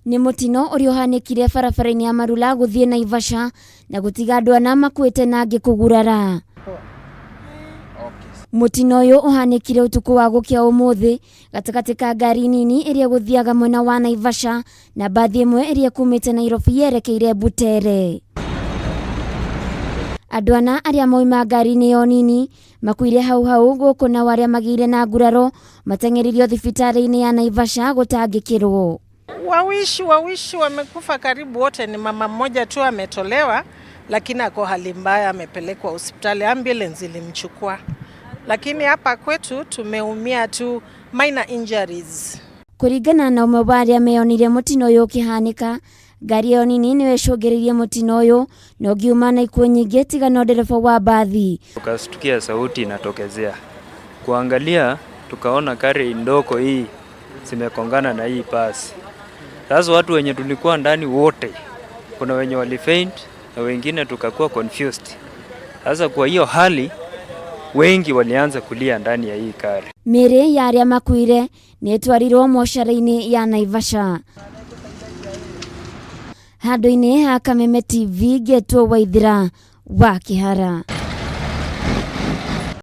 Nĩ mũtino ũrĩa ũhanĩkire barabara-inĩ ya Marula gũthiĩ Naivasha na gũtiga andũ ana makuĩte na angĩ kũgurara. Mũtino ũyũ ũhanĩkire ũtukũ wa gũkĩa ũmũthĩ gatagatĩ ka ngari nini ĩrĩa ĩgũthiaga mwena wa Naivasha na mbathi ĩmwe ĩrĩa ĩkumĩte Nairobi yerekeire Butere. Andũ ana arĩa moima ngari-inĩ ĩyo nini makuire hau hau gũkũ nao arĩa magĩire na nguraro mateng'eririo thibitarĩ-inĩ ya Naivasha gũtangĩkĩrwo. Wawishi wawishi wamekufa karibu wote, ni mama mmoja tu ametolewa, lakini ako hali mbaya, amepelekwa hospitali, ambulance ilimchukua. Lakini hapa kwetu tumeumia tu minor injuries. Kũringana na ũmwe wa arĩa meyonire mũtino ũyũ ũkĩhanĩka, ngari ĩyo nini nĩyo ĩcũngĩrĩirie mũtino ũyũ na ũngiuma na ikuũ nyingĩ tiga no ndereba wa mbathi. Tukastukia sauti inatokezea, kuangalia tukaona gari ndogo hii zimekongana na hii basi. Sasa watu wenye tulikuwa ndani wote, kuna wenye walifaint na wengine tukakuwa confused. Sasa kwa hiyo hali wengi walianza kulia ndani ya hii gari. Mĩĩrĩ ya arĩa makuire nĩ ĩtwarirwo mocarĩ-inĩ ya Naivasha. Handũ-inĩ ha Kameme TV ngetwo Waithira wa Kĩhara.